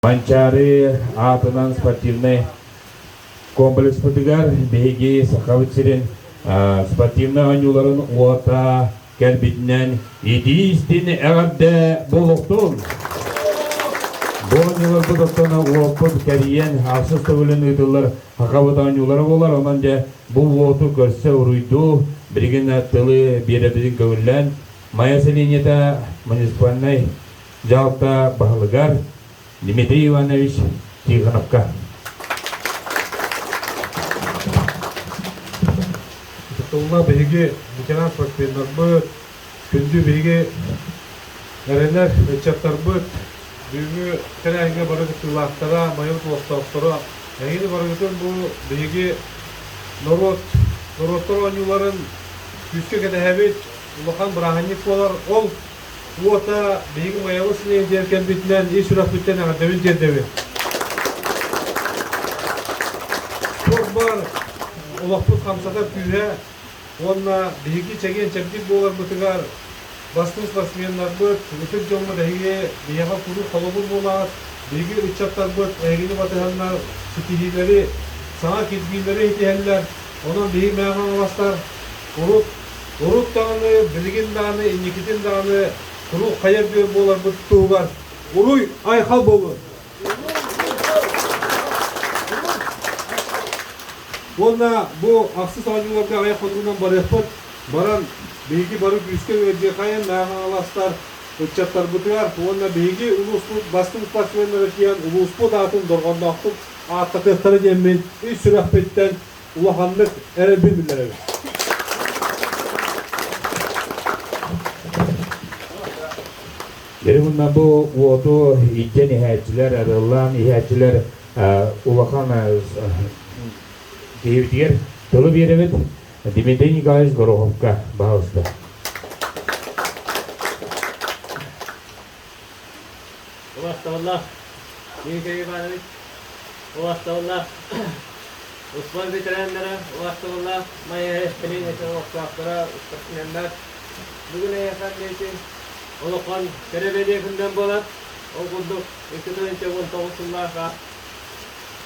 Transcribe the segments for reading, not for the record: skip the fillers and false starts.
Манчаары аатынан спортивнай комплекспытыгар биһиги Сахабыт сирин спортивнай оонньууларын уота кэлбитинэн итии-истиҥ эҕэрдэ буолуохтун! Бу оонньууларбыт оттон уоппут кэрийэн ахсыс төгүлүн ыытыллар Сахабыт оонньуулара буолар. Онон дьэ бу уоту көрсө уруйдуу билигин тылы биэрэбитин көҥүллээн Майа сэлиэнньэтэ муниципальнай дьаһалта баһылыгар Дмитрий Иванович Тихоновка. Тутулла биһиги ветеран спортсменнарбыт, күндү биһиги эрэнэр ыччаттарбыт, бүгүҥҥү тэрээһиҥҥэ бары кыттыылаахтара, майабыт олохтоохторо, эһигини барыгытын бу биһиги норуот, норуоттар оонньууларын күүскэ кэтэһэбит, улахан бырааһынньык буолар. Ол уота биһиги Майабыт сэлиэнньэтигэр кэлбитинэн ис сүрэхпиттэн эҕэрдэбин тиэрдэбин. Спорт бар олохпут хамсатар күүһэ уонна биһиги чэгиэн-чэбдик буоларбытыгар бастыҥ спортсменнарбыт, ытык дьоммут эһиги биһиэхэ куруук холобур буолаҕыт. Биһиги ыччаттарбыт эһигини батыһаннар ситиһиилэри, саҥа кирбиилэри ситиһэллэр. Онон биһиги Мэҥэ Хаҥаластар урут Урут даҕаны, билигин даҕаны, инникитин даҕаны куруук хайа бүөр буоларбыт туһугар уруй айхал буоллун! Уонна бу ахсыс оонньууларга аҕыйах хонугунан барыахпыт. Баран биһиги бары күүскэ үөрдүөххэйин Мэҥэ Хаҥаластар ыччаттарбытыгар уонна биһиги улууспут бастыҥ спортсменнара тиийэн улууспут аатын дорҕоонноохтук ааттатыахтара диэммин ис сүрэхпиттэн улаханнык эрэлбин биллэрэбин. Дьэ уонна бу уоту илдьэн иһээччилэр, арыаллаан иһээччилэр улахан киһибитигэр тылы биэрэбит. Дмитрий Николаевич Гороховка, пожалуйста. Убастабыллаах Дмитрий Иванович, убастабыллаах Успуорт ветераннара, убастабыллаах Майа сэлиэнньэтин олохтоохторо, спортсменнар, бүгүн эйиэхэ билигин улахан кэрэ бэлиэ күнүнэн буолар. Ол курдук, 2019 сыллаахха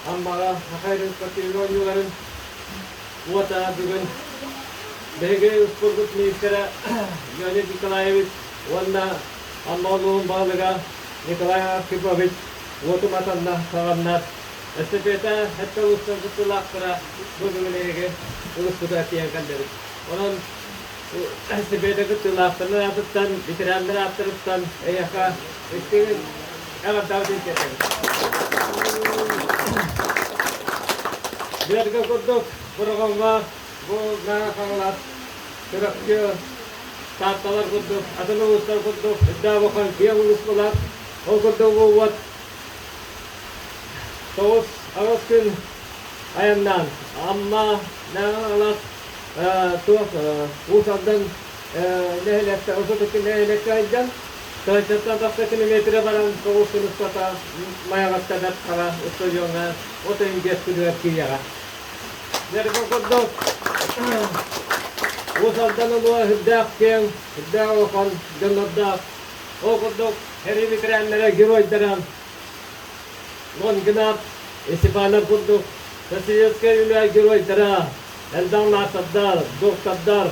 Аммаҕа Саха сирин спортивнай оонньууларын уота бүгүн биһиги успуорпут министрэ Леонид Николаевич уонна Амма улууһун баһылыга Николай Архипович уоту матанна саҕаннар Эстафета сэттэ улуустан кыттыылаахтара бу бүгүн эһиги улууспутугар тиийэн кэллибит. Онон эстафета кыттыылаахтарын аатыттан, ветераннар ааттарыттан эйиэхэ истиҥ эҕэрдэҕитин тиэрдэбит. Билэргэ курдук, Бороҕоҥҥо бу Мэҥэ Хаҥалас, Чурапчы, Таатталар курдук, атын улуустар курдук үрдээх улахан киэҥ улуус буолар. Ол курдук бу уот 9-8 күн айаннаан Амма, Мэҥэ Хаҥалас, туох Уус Алдан нэһилиэктэр, 32 нэһилиэккэ сылдьан, тыһыынчаттан тахса километры баран 9 күн устата Майаҕатта Бэрт Хара устудьуоҥҥа от ыйын 5 күнүгэр тиийэҕэ. Дьэ, курдук Уус Алдан улууһа сүрдээх киэҥ, сүрдээх улахан дьоннордоох. Ол курдук сэрии ветераннара, геройдара Лонгинов, Степанов курдук социалистическай үлэ геройдара, элбэх маастардар, доктордар,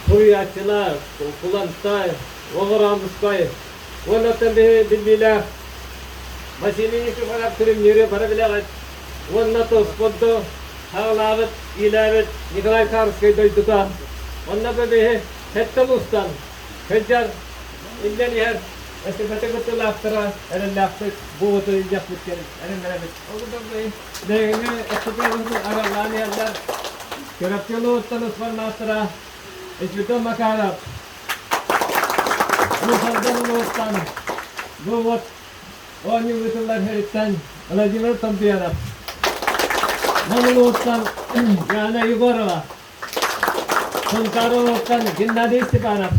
суруйааччылар, Кулантай, Оҕоромускай уонна биһи биллиилээх Василий Никифоров Күлүмнүүрү бары билэҕит уонна спорду саҕалаабыт, иилээбит Николай Тарскай дойдута. Онно бу биһи сэттэ улуустан сылдьар, иллэн иһэр эстафета кыттыылаахтара эрэллээхтик бу уоту илдьэхпит диэн эрэннэрэбит. Ол курдук биһигини эстафетабытын араллаан иһэллэр Чурапчы улууһуттан успуорт маастара Исвитон Макаров, Уус Алдан улууһуттан бу уот оонньуу ыытыллар сириттэн Владимир Томтуянов, Нам улууһуттан Яна Егорова, Сунтаар улууһуттан Геннадий Степанов,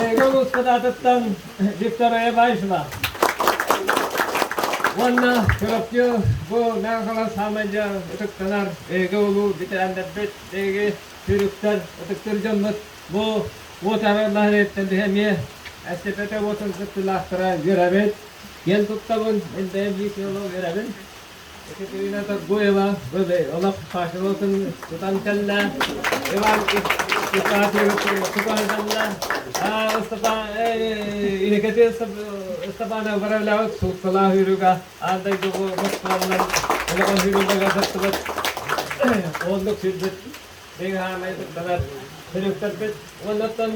Эйгэ улууспут аатыттан Виктория Баишева уонна Чурапчы бу Мэҥэ Хаҥалас саамай дьэ ытыктанар эйгэ улуу ветераннарбыт, биһиги сүүрүктэр, ытыктыыр дьоммут бу уот арыаллаһан эттэн биһи эмиэ эстафета уотун кыттыылаахтара үөрэбит. Киэн туттабын, мин бэйэм лично үөрэбин. Екатерина Торгуева олох факелын тутан кэллэ. Иван Ипатьевич тутан кэллэ. Инекети Степанов баравлявыт сууккалаах үүрүүгэ аан дойдугу Москванан улахан үүрүүгэ саттыбыт. Оннук сүүрбүт биҥ хаамай туттарар сүрүктэрбит. Оннуттан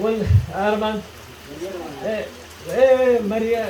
он Арман Мария.